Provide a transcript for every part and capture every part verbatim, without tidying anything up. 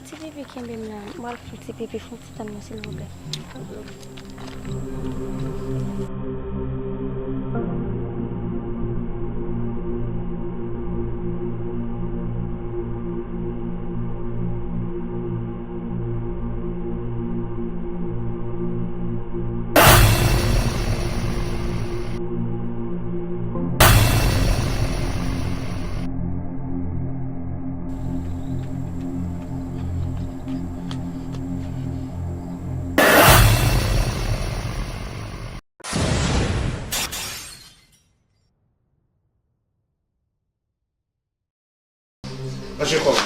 Ti Pipi kenbe m la, m pral fè Ti Pipi fè yon ti tann mwen silvouplè. Mache kò w.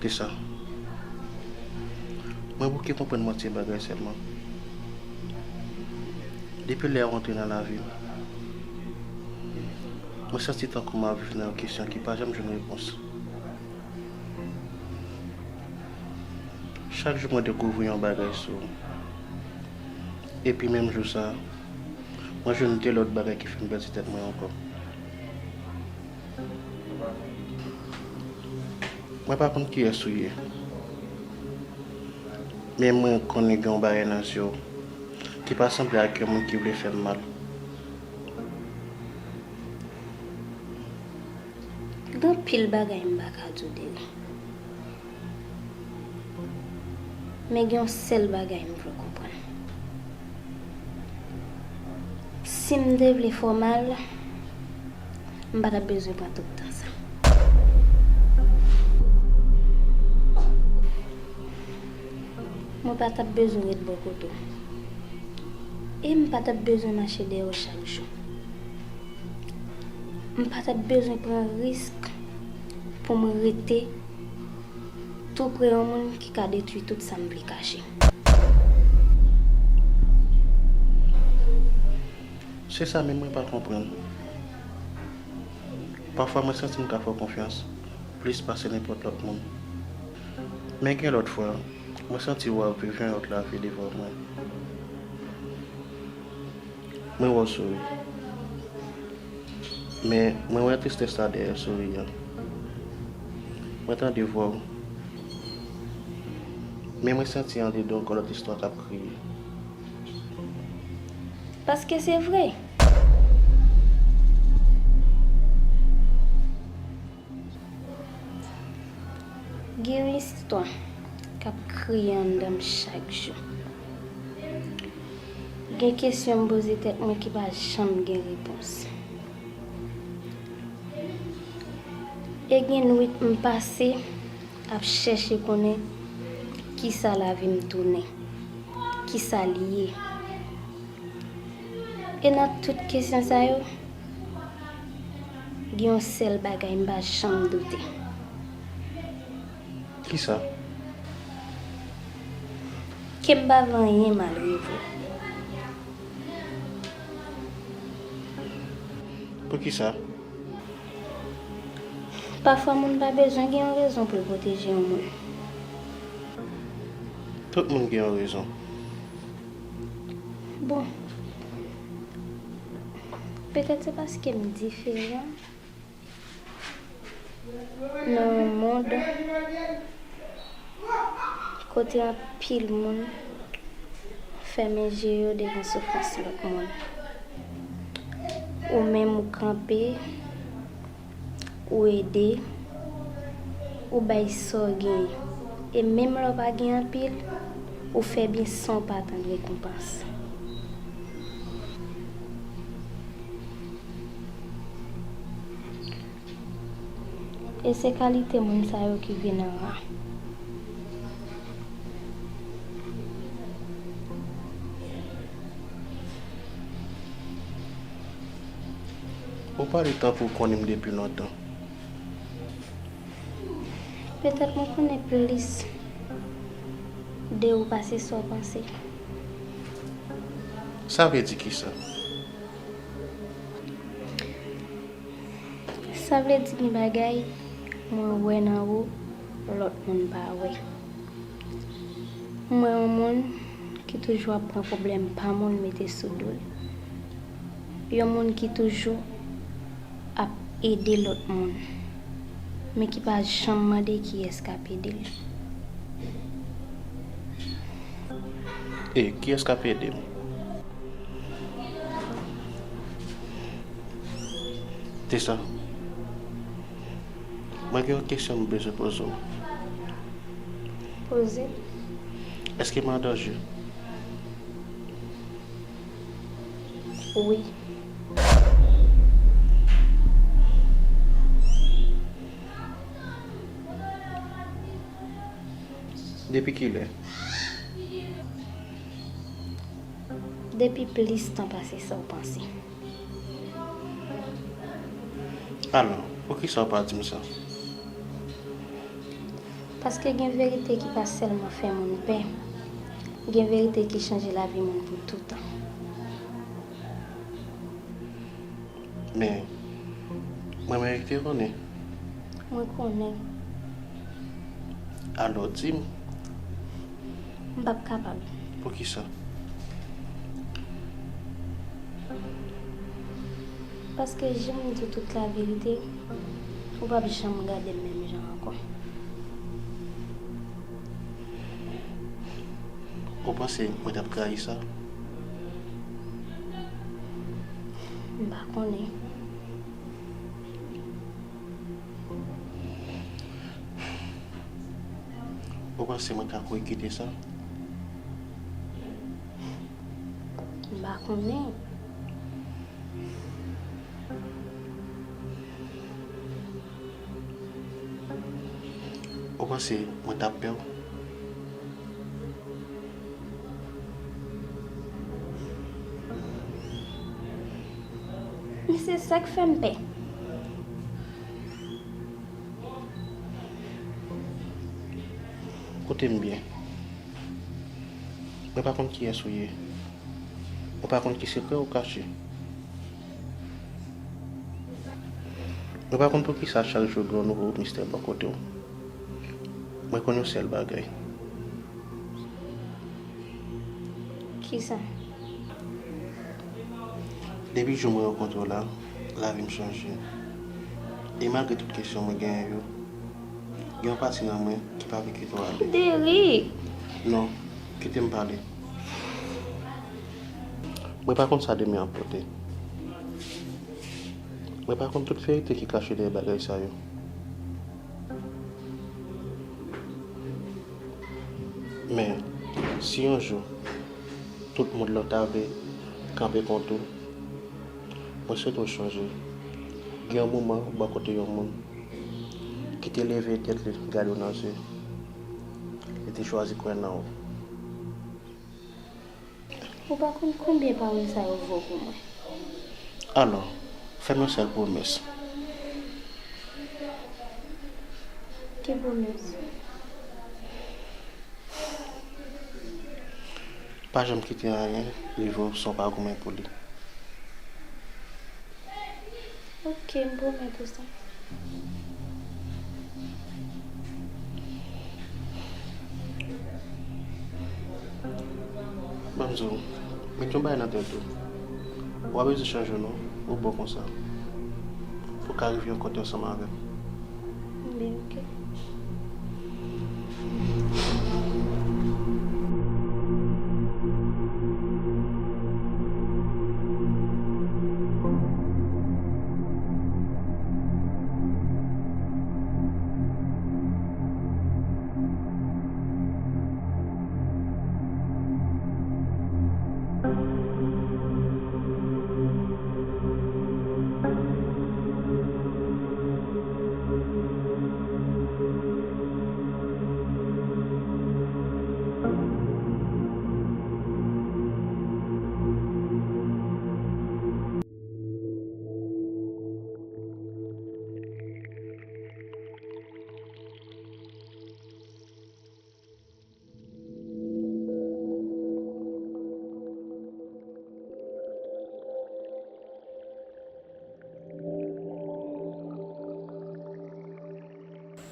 Kisa? Mwen bouke konprann mwatil bagay sèlman. Depi lè ou antre nan lavi m, mwen santi tankou m ap viv nan yon kesyon ki pa janm jwenn repons. Chak jou mwen dekouvri yon bagay sou ou. Epi menm jou sa a, mwen jwenn de lòt bagay ki fè m pèdi tèt mwen ankò. Mwen pa konn kiyès ou ye, men mwen konnen gen yon bagay nan zye w ki pa sanble ak yon moun ki vle fè m mal. Gen anpil bagay m pa ka di w de ou. Men gen yon sèl bagay m vle w konprann. Si m te vle fè w mal, m pa t ap bezwen pran tout tan sa. Mwen pa t ap bezwen ret bò kote w. E m pa t ap bezwen mache dèyè w chak jou. M pa t ap bezwen pran risk pou m rete tou pre yon moun ki ka detwi tout sa m vle kache. Se sa menm mwen pa konprann. Pafwa mwen santi m ka fè w konfyans plis pase nenpòt lòt moun. Men gen lòt fwa, mwen santi w ap viv yon lòt lavi devan mwen. Mwen wè w souri. Men mwen wè tristès la dèyè souri a. Mwen tande vwa w. Men mwen santi andedan w yon lòt istwa k ap kriye. Paske se vre. Gen yon istwa k ap kriye anndan m chak jou. Gen kesyon m poze tèt mwen ki pa janm gen repons. E gen nwit m pase ap chèche konnen kisa lavi m tounen, kisa l ye. E nan tout kesyon sa yo, Gen yon sèl bagay m pa janm doute. Kisa? Ke m pa vle anyen malere vre. Poukisa? Pafwa, moun pa bezwen gen yon rezon pou l pwoteje yon moun. Tout moun gen yon rezon. Bon, petèt se paske m diferan. Nan yon mond kote anpil moun fèmen je yo devan soufrans lòt moun, ou menm ou kanpe, ou ede, ou bay sa w genyen. E menm lè w pa gen anpil, ou fè byen san w pa tann rekonpans. E se kalite moun sa yo ki vin ra. Ou pale tankou w konnen m depi lontan. Petèt mwen konnen plis de ou pase sa w panse. Sa vle di kisa? Sa vle di gen bagay mwen wè nan ou lòt moun pa wè. M wè yon moun ki toujou ap pran pwoblèm pa moun mete sou do l. Yon moun ki toujou ap ede lòt moun, men ki pa janm mande kiyès k ap ede l. E kiyès k ap ede m? Tessa, mwen gen yon kesyon m bezwen poze w. Poze. Èske m an danje? Wi. Depi kilè? Depi plis tan pase sa w panse. Alò, poukisa w pa di m sa? Paske gen verite ki pa sèlman fè moun pè, gen verite ki chanje lavi moun pou toutan. Men, mwen merite konnen. Mwen konnen. Alò, di m. M p ap kapab. Poukisa? Paske jan m di w tout laverite, ou p ap janm gade m menm jan ankò. Ou panse mwen t ap trayi sa? M pa konnen. Ou panse mwen ka kouri kite sa? M pa konnen. Ou panse mwen t ap pè w? Men se sa k fè m pè. Koute m byen. Mwen pa konn kiyès ou ye. Mwen pa konn ki sekrè ou kache. Mwen pa konn poukisa chak jou gen yon nouvo mistè bò kote w. Mwen konn yon sèl bagay. Kisa? Depi jou mwen rankontre w la, lavi m chanje. E malgre tout kesyon mwen genyen yo, gen yon pati nan mwen ki pa vle kite w ale. Derrick! Non, kite m pale. Mwen pa konn sa demen ap pote. Mwen pa konn tout verite ki kache dèyè bagay sa yo. Men, si yon jou, tout mond lan ta vle kanpe kont ou, mwen swete w chanje. Gen yon moman, bò kote yon moun ki te leve tèt li gade w nan je, li te chwazi kwè nan ou. Ou pa konn konbyen pawòl sa yo vo pou mwen. Alò, fè m yon sèl pwomès. Ki pwomès? Pa janm kite anyen rive w san w pa goumen pou li. Ok, m pwomèt ou sa. Ban m di w, met yon bagay nan tèt ou. Ou pa bezwen chanje non, ou bon konsa. Pou w ka rive yon kote ansanm avè m. Byen, ok.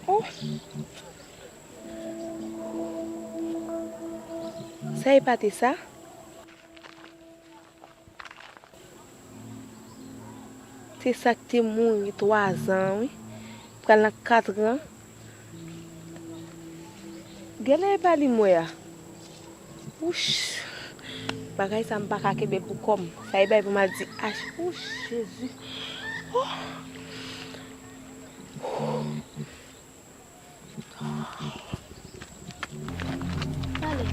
Oh! Sa e pa te sa? Se sa k te mouri twazan an, wi. Pral nan katran. Genlè e pa li m wè a. Wouch! Bagay sa m pa ka kenbe l pou kò m. Sa e bay pou m al di H. Wouch, Jezi. Oh! Ale.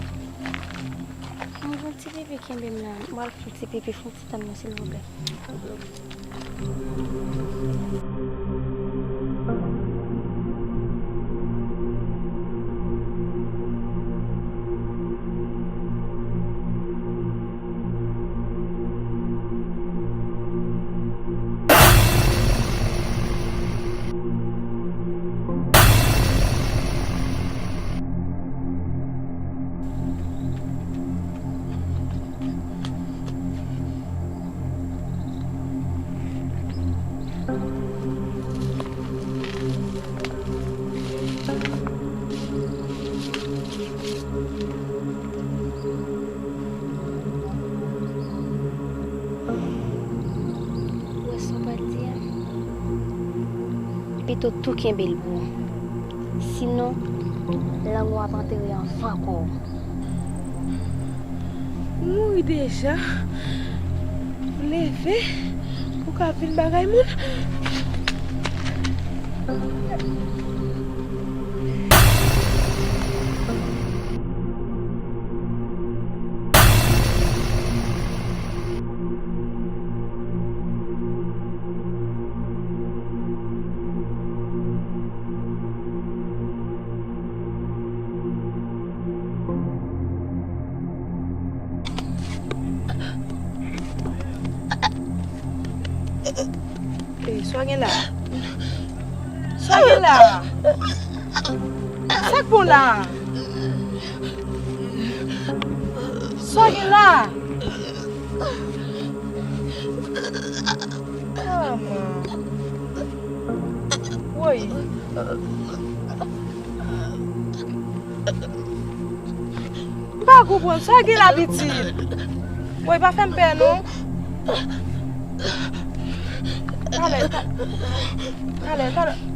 Mwen fè yon ti pipi, kenbe m la. Mwen al fè yon ti pipi, fè yon ti tann mwen, silvouplè. Ou wè sa w pral di a? Pito tou kenbe l pou ou. Sinon, lang ou ap antere anvan kò w. Ou mouri deja. Ou leve. Ou ka vin bagay moun. Ey, sa w gen la? Sa w gen la? Sa k bon la? Sa w gen la? Manman. Woy. M pa konprann sa w gen la, pitit. Woy, pa fè m pè non. Talè, ta-, talè, talè.